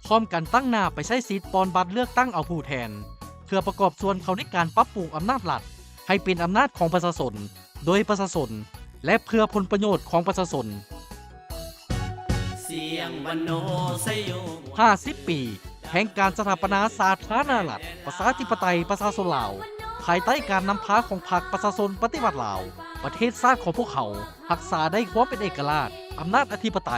ພ້ອມກັນຕັ້ງໜ້າໄປໃຊ້ສິດປ່ອນບັດເລືອກຕັ້ງເອົາຜູ້ແທນ ເພື່ອປະກອບສ່ວນເຂົ້າໃນການປັບປຸງອຳນາດລັດໃຫ້ເປັນອຳນາດຂອງປະຊາຊົນ, ໂດຍປະຊາຊົນ ແລະ ເພື່ອຜົນປະໂຫຍດຂອງປະຊາຊົນ. ຫ້າສິບປີແຫ່ງການສະຖາປະນາສາທາລະນະລັດ ປະຊາທິປະໄຕ ປະຊາຊົນລາວ ພາຍໃຕ້ການນຳພາຂອງພັກປະຊາຊົນປະຕິວັດລາວ, ປະເທດຊາດຂອງພວກເຮົາ ຮັກສາໄດ້ຄວາມເປັນເອກະລາດ, ອຳນາດອະທິປະໄຕ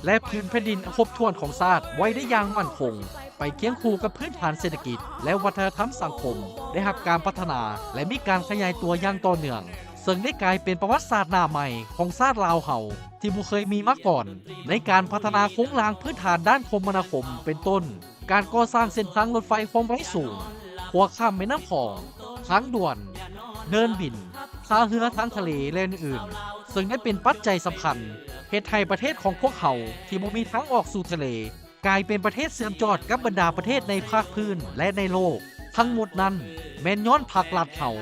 ແລະ ພື້ນແຜ່ນດິນອັນຄົບຖ້ວນຂອງຊາດໄວ້ໄດ້ຢ່າງໝັ້ນຄົງ, ໄປຄຽງຄູ່ກັບພື້ນຖານເສດຖະກິດ ແລະ ວັດທະນະທຳສັງຄົມ ໄດ້ຮັບການພັດທະນາ ແລະ ມີການຂະຫຍາຍຕົວຢ່າງຕໍ່ເນື່ອງ, ເຊິ່ງໄດ້ກາຍເປັນປະຫວັດສາດໜ້າໃໝ່ຂອງຊາດລາວເຮົາ ທີ່ບໍ່ເຄີຍມີມາກ່ອນ ໃນການພັດທະນາໂຄງລ່າງພື້ນຖານດ້ານຄົມມະນາຄົມ ເປັນຕົ້ນ ການກໍ່ສ້າງເສັ້ນທາງລົດໄຟຄວາມໄວສູງ, ຂົວຂ້າມແມ່ນ້ຳຂອງ, ທາງດ່ວນ, ເດີ່ນບິນ, ທ່າເຮືອທາງທະເລ ແລະ ອື່ນໆ ເຊິ່ງໄດ້ເປັນປັດໄຈສຳຄັນ ເຮັດໃຫ້ປະເທດຂອງພວກເຮົາທີ່ບໍ່ມີທາງອອກສູ່ທະເລ ກາຍເປັນປະເທດເຊື່ອມຈອດກັບບັນດາປະເທດໃນພາກພື້ນ ແລະ ໃນໂລກ. ທັງໝົດນັ້ນແມ່ນຍ້ອນພັກລັດເຮົາ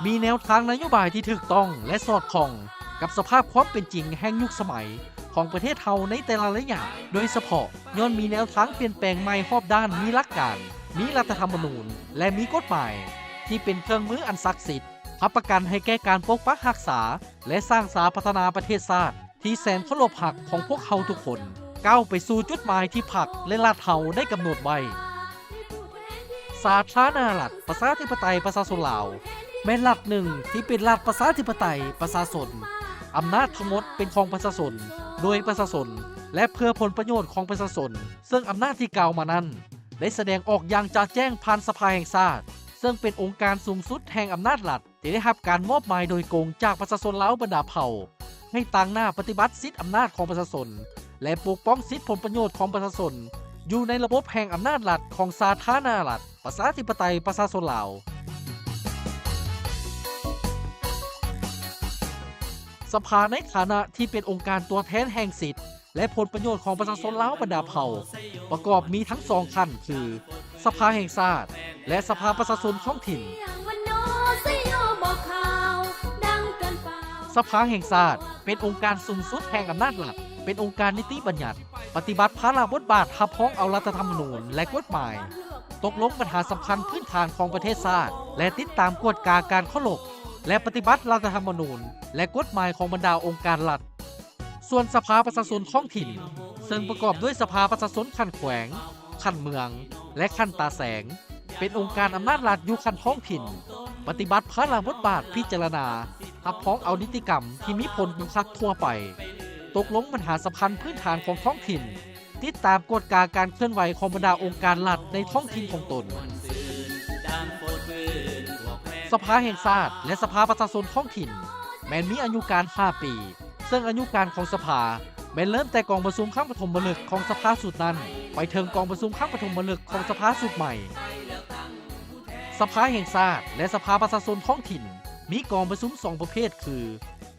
ມີແນວທາງນະໂຍບາຍທີ່ຖືກຕ້ອງ ແລະ ສອດຄ່ອງກັບສະພາບຄວາມເປັນຈິງແຫ່ງຍຸກສະໄໝຂອງປະເທດເຮົາໃນແຕ່ລະໄລຍະ, ໂດຍສະເພາະ ຍ້ອນມີແນວທາງປ່ຽນແປງໃໝ່ຮອບດ້ານ, ມີຫຼັກການ, ມີລັດຖະທຳມະນູນ ແລະ ມີກົດໝາຍທີ່ເປັນເຄື່ອງມືອັນສັກສິດ ຮັບປະກັນໃຫ້ແກ່ການປົກປັກຮັກສາ ແລະ ສ້າງສາພັດທະນາປະເທດຊາດທີ່ແສນເຄົາລົບຮັກຂອງພວກເຮົາທຸກຄົນ ກ້າວໄປສູ່ຈຸດໝາຍທີ່ພັກ ແລະ ລັດເຮົາໄດ້ກຳນົດໄວ້. ສາທາລະນະລັດ ປະຊາທິປະໄຕ ປະຊາຊົນລາວ ແມ່ນລັດໜຶ່ງທີ່ເປັນລັດປະຊາທິປະໄຕ ປະຊາຊົນ, ອຳນາດທັງໝົດເປັນຂອງປະຊາຊົນ, ໂດຍປະຊາຊົນ ແລະ ເພື່ອຜົນປະໂຫຍດຂອງປະຊາຊົນ, ເຊິ່ງອຳນາດທີ່ກ່າວມານັ້ນ ໄດ້ສະແດງອອກຢ່າງຈະແຈ້ງຜ່ານສະພາແຫ່ງຊາດ, ເຊິ່ງເປັນອົງການສູງສຸດແຫ່ງອຳນາດລັດ ທີ່ໄດ້ຮັບການມອບໝາຍໂດຍກົງຈາກປະຊາຊົນລາວບັນດາເຜົ່າ ໃຫ້ຕາງໜ້າປະຕິບັດສິດອຳນາດຂອງປະຊາຊົນ ແລະ ປົກປ້ອງສິດຜົນປະໂຫຍດຂອງປະຊາຊົນ ຢູ່ໃນລະບົບແຫ່ງອຳນາດລັດຂອງສາທາລະນະລັດ ປະຊາທິປະໄຕ ປະຊາຊົນລາວ. ສະພາໃນຖານະທີ່ເປັນອົງການຕົວແທນແຫ່ງສິດ ແລະ ຜົນປະໂຫຍດຂອງປະຊາຊົນລາວບັນດາເຜົ່າ ປະກອບມີທັງສອງຂັ້ນ ຄື ສະພາແຫ່ງຊາດ ແລະ ສະພາປະຊາຊົນທ້ອງຖິ່ນ. ສະພາແຫ່ງຊາດ ເປັນອົງການສູງສຸດແຫ່ງອຳນາດລັດ, ເປັນອົງການນິຕິບັນຍັດ, ປະຕິບັດພາລະບົດບາດຮັບຮອງເອົາລັດຖະທຳມະນູນ ແລະ ກົດໝາຍ, ຕົກລົງບັນຫາສຳຄັນພື້ນຖານຂອງປະເທດຊາດ ແລະ ຕິດຕາມກວດກາການເຄົາລົບ ແລະ ປະຕິບັດລັດຖະທຳມະນູນ ແລະ ກົດໝາຍຂອງບັນດາອົງການລັດ. ສ່ວນສະພາປະຊາຊົນທ້ອງຖິ່ນ ເຊິ່ງປະກອບດ້ວຍສະພາປະຊາຊົນຂັ້ນແຂວງ, ຂັ້ນເມືອງ ແລະ ຂັ້ນຕາແສງ ເປັນອົງການອຳນາດລັດຢູ່ຂັ້ນທ້ອງຖິ່ນ, ປະຕິບັດພາລະບົດບາດພິຈາລະນາ, ຮັບຮອງເອົານິຕິກຳທີ່ມີຜົນບັງຄັບທົ່ວໄປ, ຕົກລົງບັນຫາສຳຄັນພື້ນຖານຂອງທ້ອງຖິ່ນ, ຕິດຕາມກວດກາການເຄື່ອນໄຫວຂອງບັນດາອົງການລັດໃນທ້ອງຖິ່ນຂອງຕົນ. ສະພາແຫ່ງຊາດ ແລະ ສະພາປະຊາຊົນທ້ອງຖິ່ນ ແມ່ນມີອາຍຸການຫ້າປີ, ເຊິ່ງອາຍຸການຂອງສະພາແມ່ນເລີ່ມແຕ່ກອງປະຊຸມຄັ້ງປະຖົມມະລຶກຂອງສະພາຊຸດນັ້ນ ໄປເຖິງກອງປະຊຸມຄັ້ງປະຖົມມະລຶກຂອງສະພາຊຸດໃໝ່. ສະພາແຫ່ງຊາດ ແລະ ສະພາປະຊາຊົນທ້ອງຖິ່ນ ມີກອງປະຊຸມສອງປະເພດ ຄື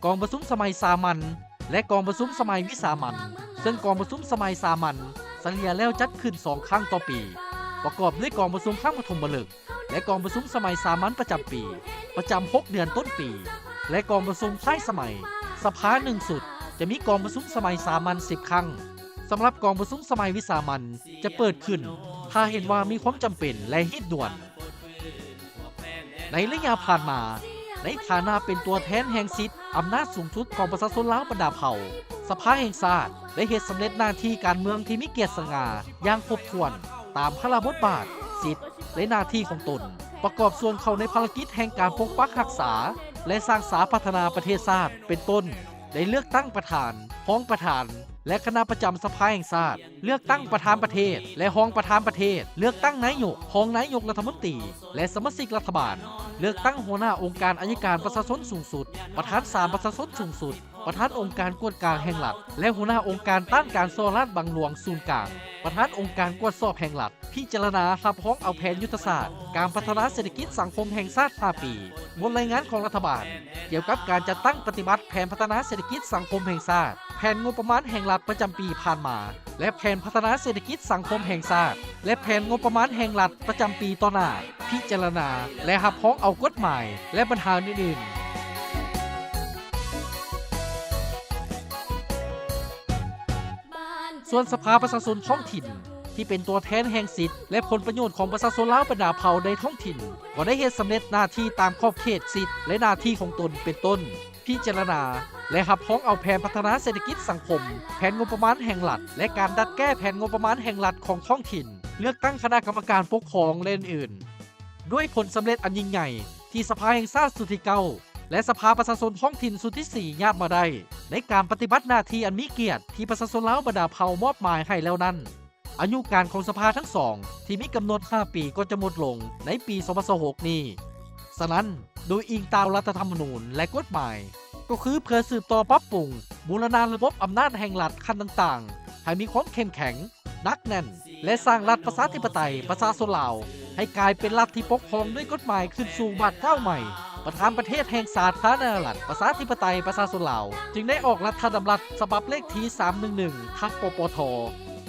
ກອງປະຊຸມສະໄໝສາມັນ ແລະ ກອງປະຊຸມສະໄໝວິສາມັນ, ເຊິ່ງກອງປະຊຸມສະໄໝສາມັນສະເລ່ຍແລ້ວຈັດຂຶ້ນສອງຄັ້ງຕໍ່ປີ, ປະກອບດ້ວຍກອງປະຊຸມຄັ້ງປະຖົມມະລຶກ ແລະ ກອງປະຊຸມສະໄໝສາມັນປະຈຳປີ ປະຈຳຫົກເດືອນຕົ້ນປີ ແລະ ກອງປະຊຸມທ້າຍສະໄໝ. ສະພາໜຶ່ງຊຸດຈະມີກອງປະຊຸມສະໄໝສາມັນສິບຄັ້ງ. ສຳລັບກອງປະຊຸມສະໄໝວິສາມັນຈະເປີດຂຶ້ນ ຖ້າເຫັນວ່າມີຄວາມຈຳເປັນ ແລະ ຮີບດ່ວນ. ໃນໄລຍະຜ່ານມາ, ໃນຖານະເປັນຕົວແທນແຫ່ງສິດອຳນາດສູງສຸດຂອງປະຊາຊົນລາວບັນດາເຜົ່າ, ສະພາແຫ່ງຊາດໄດ້ເຮັດສຳເລັດໜ້າທີ່ການເມືອງທີ່ມີກຽດສະຫງ່າຢ່າງຄົບຖ້ວນ ຕາມພາລະບົດບາດ, ສິດ ແລະ ໜ້າທີ່ຂອງຕົນ, ປະກອບສ່ວນເຂົ້າໃນພາລະກິດແຫ່ງການປົກປັກຮັກສາ ແລະ ສ້າງສາພັດທະນາປະເທດຊາດ ເປັນຕົ້ນ ໄດ້ເລືອກຕັ້ງປະທານ, ຮອງປະທານ ແລະ ຄະນະປະຈຳສະພາແຫ່ງຊາດ, ເລືອກຕັ້ງປະທານປະເທດ ແລະ ຮອງປະທານປະເທດ, ເລືອກຕັ້ງນາຍົກ, ຮອງນາຍົກລັດຖະມົນຕີ ແລະ ສະມາຊິກລັດຖະບານ, ເລືອກຕັ້ງຫົວໜ້າອົງການໄອຍະການປະຊາຊົນສູງສຸດ, ປະທານສານປະຊາຊົນສູງສຸດ, ປະທານອົງການກວດກາແຫ່ງລັດ ແລະ ຫົວໜ້າອົງການຕ້ານການສໍ້ລາດບັງຫຼວງສູນກາງ, ປະທານອົງການກວດສອບແຫ່ງລັດ, ພິຈາລະນາຮັບຮອງເອົາແຜນຍຸດທະສາດການພັດທະນາເສດຖະກິດສັງຄົມແຫ່ງຊາດຫ້າປີ, ບົດລາຍງານຂອງລັດຖະບານກ່ຽວກັບການຈັດຕັ້ງປະຕິບັດແຜນພັດທະນາເສດຖະກິດສັງຄົມແຫ່ງຊາດ, ແຜນງົບປະມານແຫ່ງລັດປະຈຳປີຜ່ານມາ ແລະ ແຜນພັດທະນາເສດຖະກິດສັງຄົມແຫ່ງຊາດ ແລະ ແຜນງົບປະມານແຫ່ງລັດປະຈຳປີຕໍ່ໜ້າ, ພິຈາລະນາ ແລະ ຮັບຮອງເອົາກົດໝາຍ ແລະ ບັນຫາອື່ນໆ. ສ່ວນສະພາປະຊາຊົນທ້ອງຖິ່ນ ທີ່ເປັນຕົວແທນແຫ່ງສິດ ແລະ ຜົນປະໂຫຍດຂອງປະຊາຊົນລາວບັນດາເຜົ່າໃນທ້ອງຖິ່ນ ກໍໄດ້ເຮັດສຳເລັດໜ້າທີ່ຕາມຂອບເຂດສິດ ແລະ ໜ້າທີ່ຂອງຕົນ ເປັນຕົ້ນ ພິຈາລະນາ ແລະ ຮັບຮອງເອົາແຜນພັດທະນາເສດຖະກິດສັງຄົມ, ແຜນງົບປະມານແຫ່ງລັດ ແລະ ການດັດແກ້ແຜນງົບປະມານແຫ່ງລັດຂອງທ້ອງຖິ່ນ, ເລືອກຕັ້ງຄະນະກຳມະການປົກຄອງ ແລະ ອື່ນໆ. ດ້ວຍຜົນສຳເລັດອັນຍິ່ງໃຫຍ່ທີ່ສະພາແຫ່ງຊາດຊຸດທີເກົ້າ ແລະ ສະພາປະຊາຊົນທ້ອງຖິ່ນຊຸດທີສີ່ຍາດມາໄດ້ ໃນການປະຕິບັດໜ້າທີ່ອັນມີກຽດທີ່ປະຊາຊົນລາວບັນດາເຜົ່າມອບໝາຍໃຫ້ແລ້ວນັ້ນ, ອາຍຸການຂອງສະພາທັງສອງທີ່ມີກຳນົດຫ້າປີກໍຈະໝົດລົງໃນປີສອງພັນຊາວຫົກນີ້. ສະນັ້ນ, ໂດຍອີງຕາມລັດຖະທຳມະນູນ ແລະ ກົດໝາຍ, ກໍຄືເພື່ອສືບຕໍ່ປັບປຸງ, ບູລະນະລະບົບອຳນາດແຫ່ງລັດຂັ້ນຕ່າງໆ ໃຫ້ມີຄວາມເຂັ້ມແຂງ, ໜັກແໜ້ນ ແລະ ສ້າງລັດປະຊາທິປະໄຕປະຊາຊົນລາວ ໃຫ້ກາຍເປັນລັດທີ່ປົກຄອງດ້ວຍກົດໝາຍຂຶ້ນສູ່ບາດກ້າວໃໝ່, ປະທານປະເທດແຫ່ງສາທາລະນະລັດປະຊາທິປະໄຕປະຊາຊົນລາວ ຈຶ່ງໄດ້ອອກລັດຖະດຳລັດສະບັບເລກທີສາມໜຶ່ງໜຶ່ງ ທັບ ປປທ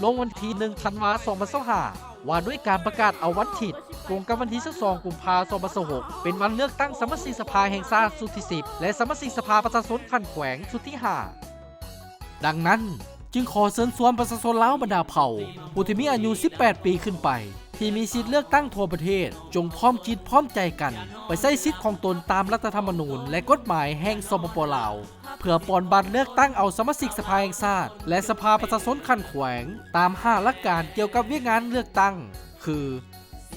ລົງວັນທີໜຶ່ງ ທັນວາ ສອງພັນຊາວຫ້າ ວ່າດ້ວຍການປະກາດເອົາວັນທິດ ກົງກັບວັນທີຊາວສອງ ກຸມພາ ສອງພັນຊາວຫົກ ເປັນວັນເລືອກຕັ້ງສະມາຊິກສະພາແຫ່ງຊາດຊຸດທີສິບ ແລະ ສະມາຊິກສະພາປະຊາຊົນຂັ້ນແຂວງຊຸດທີຫ້າ. ດັ່ງນັ້ນ, ຈຶ່ງຂໍເຊີນຊວນປະຊາຊົນລາວບັນດາເຜົ່າ ຜູ້ທີ່ມີອາຍຸສິບແປດປີຂຶ້ນໄປ ທີ່ມີສິດເລືອກຕັ້ງທົ່ວປະເທດ ຈົ່ງພ້ອມຈິດພ້ອມໃຈກັນ ໄປໃຊ້ສິດຂອງຕົນຕາມລັດຖະທຳມະນູນ ແລະ ກົດໝາຍແຫ່ງ ສປປ ລາວ ເພື່ອປ່ອນບັດເລືອກຕັ້ງເອົາສະມາຊິກສະພາແຫ່ງຊາດ ແລະ ສະພາປະຊາຊົນຂັ້ນແຂວງ ຕາມຫ້າຫຼັກການກ່ຽວກັບວຽກງານເລືອກຕັ້ງ ຄື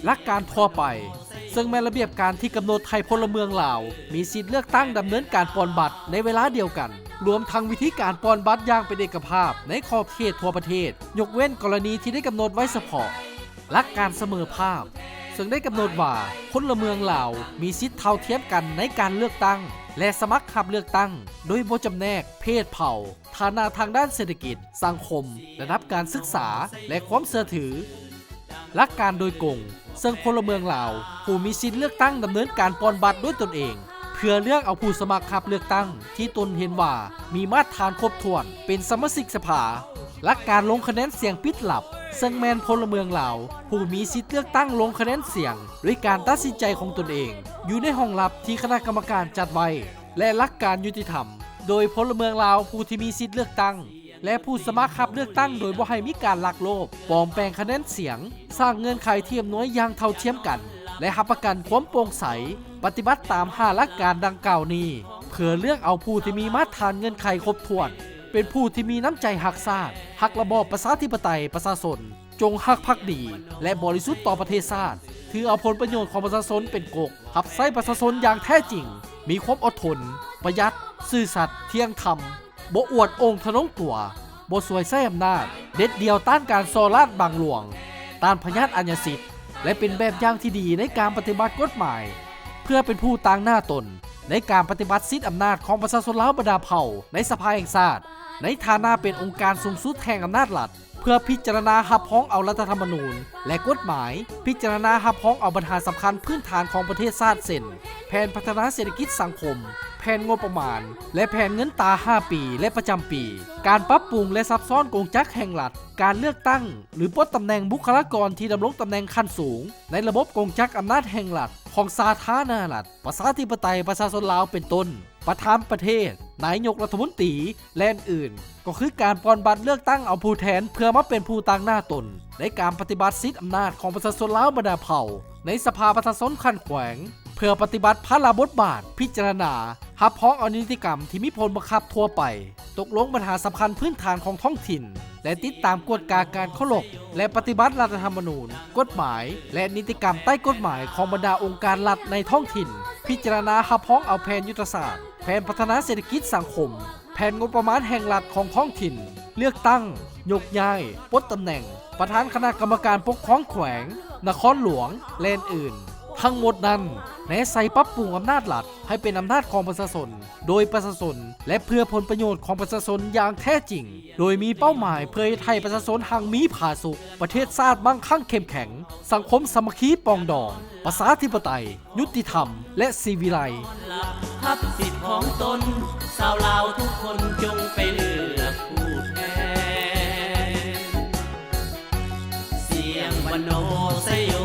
ຫຼັກການທົ່ວໄປ, ເຊິ່ງແມ່ນລະບຽບການທີ່ກຳນົດໃຫ້ພົນລະເມືອງລາວມີສິດເລືອກຕັ້ງດຳເນີນການປ່ອນບັດໃນເວລາດຽວກັນ, ລວມທັງວິທີການປ່ອນບັດຢ່າງເປັນເອກະພາບໃນຂອບເຂດທົ່ວປະເທດ, ຍົກເວັ້ນກໍລະນີທີ່ໄດ້ກຳນົດໄວ້ສະເພາະ. ຫຼັກການສະເໝີພາບ, ເຊິ່ງໄດ້ກຳນົດວ່າພົນລະເມືອງລາວມີສິດເທົ່າທຽມກັນໃນການເລືອກຕັ້ງ ແລະ ສະໝັກຮັບເລືອກຕັ້ງ ໂດຍບໍ່ຈຳແນກເພດ, ເຜົ່າ, ຖານະທາງດ້ານເສດຖະກິດ, ສັງຄົມ, ລະດັບການສຶກສາ ແລະ ຄວາມເຊື່ອຖື. ຫຼັກການໂດຍກົງ, ເຊິ່ງພົນລະເມືອງລາວຜູ້ມີສິດເລືອກຕັ້ງດຳເນີນການປ່ອນບັດດ້ວຍຕົນເອງ ເພື່ອເລືອກເອົາຜູ້ສະໝັກຮັບເລືອກຕັ້ງທີ່ຕົນເຫັນວ່າມີມາດຖານຄົບຖ້ວນເປັນສະມາຊິກສະພາ. ຫຼັກການລົງຄະແນນສຽງປິດລັບ, ເຊິ່ງແມ່ນພົນລະເມືອງລາວຜູ້ມີສິດເລືອກຕັ້ງລົງຄະແນນສຽງດ້ວຍການຕັດສິນໃຈຂອງຕົນເອງ ຢູ່ໃນຫ້ອງລັບທີ່ຄະນະກຳມະການຈັດໄວ້. ແລະ ຫຼັກການຍຸຕິທຳ, ໂດຍພົນລະເມືອງລາວຜູ້ທີ່ມີສິດເລືອກຕັ້ງ ແລະ ຜູ້ສະໝັກຮັບເລືອກຕັ້ງໂດຍບໍ່ໃຫ້ມີການລັກໂລບ, ປອມແປງຄະແນນສຽງ, ສ້າງເງື່ອນໄຂທີ່ອຳນວຍຢ່າງເທົ່າທຽມກັນ ແລະ ຮັບປະກັນຄວາມໂປ່ງໃສ, ປະຕິບັດຕາມຫ້າຫຼັກການດັ່ງກ່າວນີ້ ເພື່ອເລືອກເອົາຜູ້ທີ່ມີມາດຖານເງື່ອນໄຂຄົບຖ້ວນ, ເປັນຜູ້ທີ່ມີນ້ຳໃຈຮັກຊາດ, ຮັກລະບອບປະຊາທິປະໄຕປະຊາຊົນ, ຈົ່ງຮັກພັກດີ ແລະ ບໍລິສຸດຕໍ່ປະເທດຊາດ, ຖືເອົາຜົນປະໂຫຍດຂອງປະຊາຊົນເປັນກົກ, ຮັບໃຊ້ປະຊາຊົນຢ່າງແທ້ຈິງ, ມີຄວາມອົດທົນ, ປະຢັດ, ຊື່ສັດ, ທ່ຽງທຳ, ບໍ່ອວດອົ່ງທະນົງຕົວ, ບໍ່ສວຍໃຊ້ອຳນາດ, ເດັດດ່ຽວຕ້ານການສໍ້ລາດບັງຫຼວງ, ຕ້ານພະຍາດອາຍາສິດ ແລະ ເປັນແບບຢ່າງທີ່ດີໃນການປະຕິບັດກົດໝາຍ ເພື່ອເປັນຜູ້ຕາງໜ້າຕົນໃນການປະຕິບັດສິດອຳນາດຂອງປະຊາຊົນລາວບັນດາເຜົ່າໃນສະພາແຫ່ງຊາດ ໃນຖານະເປັນອົງການສູງສຸດແຫ່ງອຳນາດລັດ. ເພື່ອພິຈາລະນາຮັບຮອງເອົາລັດຖະທຳມະນູນ ແລະ ກົດໝາຍ, ພິຈາລະນາຮັບຮອງເອົາບັນຫາສຳຄັນພື້ນຖານຂອງປະເທດຊາດ ເຊັ່ນ ແຜນພັດທະນາເສດຖະກິດສັງຄົມ, ແຜນງົບປະມານ ແລະ ແຜນເງິນຕາຫ້າປີ ແລະ ປະຈຳປີ, ການປັບປຸງ ແລະ ຊັບຊ້ອນກົງຈັກແຫ່ງລັດ, ການເລືອກຕັ້ງ ຫຼື ປົດຕຳແໜ່ງບຸກຄະລາກອນທີ່ດຳລົງຕຳແໜ່ງຂັ້ນສູງໃນລະບົບກົງຈັກອຳນາດແຫ່ງລັດຂອງສາທາລະນະລັດ ປະຊາທິປະໄຕປະຊາຊົນລາວ ເປັນຕົ້ນ ປະທານປະເທດ, ນາຍົກລັດຖະມົນຕີ ແລະ ອື່ນໆ ກໍຄືການປ່ອນບັດເລືອກຕັ້ງເອົາຜູ້ແທນເພື່ອມາເປັນຜູ້ຕາງໜ້າຕົນໃນການປະຕິບັດສິດອຳນາດຂອງປະຊາຊົນລາວບັນດາເຜົ່າໃນສະພາປະຊາຊົນຂັ້ນແຂວງ ເພື່ອປະຕິບັດພາລະບົດບາດ, ພິຈາລະນາ, ຮັບຮອງເອົານິຕິກຳທີ່ມີຜົນບັງຄັບທົ່ວໄປ, ຕົກລົງບັນຫາສຳຄັນພື້ນຖານຂອງທ້ອງຖິ່ນ ແລະ ຕິດຕາມກວດກາການເຄົາລົບ ແລະ ປະຕິບັດລັດຖະທຳມະນູນ, ກົດໝາຍ ແລະ ນິຕິກຳໃຕ້ກົດໝາຍຂອງບັນດາອົງການລັດໃນທ້ອງຖິ່ນ, ພິຈາລະນາຮັບຮອງເອົາແຜນຍຸດທະສາດ, ແຜນພັດທະນາເສດຖະກິດສັງຄົມ, ແຜນງົບປະມານແຫ່ງລັດຂອງທ້ອງຖິ່ນ, ເລືອກຕັ້ງ, ຍົກຍ້າຍ, ປົດຕຳແໜ່ງ, ປະທານຄະນະກຳມະການປົກຄອງແຂວງ, ນະຄອນຫຼວງ ແລະ ອື່ນໆ. ທັງໝົດນັ້ນ ແນໃສ່ປັບປຸງອຳນາດລັດໃຫ້ເປັນອຳນາດຂອງປະຊາຊົນ, ໂດຍປະຊາຊົນ ແລະ ເພື່ອຜົນປະໂຫຍດຂອງປະຊາຊົນຢ່າງແທ້ຈິງ, ໂດຍມີເປົ້າໝາຍເພື່ອເຮັດໃຫ້ປະຊາຊົນຮັ່ງມີຜາສຸກ, ປະເທດຊາດມັ່ງຄັ່ງເຂັ້ມແຂງ, ສັງຄົມສາມັກຄີປອງດອງ, ປະຊາທິປະໄຕ, ຍຸຕິທຳ ແລະ ສີວິໄລ. ຮັບສິດຂອງຕົນ, ຊາວລາວທຸກຄົນຈົ່ງໄປເລືອກຜູ້ແທນ. ສຽງວັນໂນໄຊໂຍ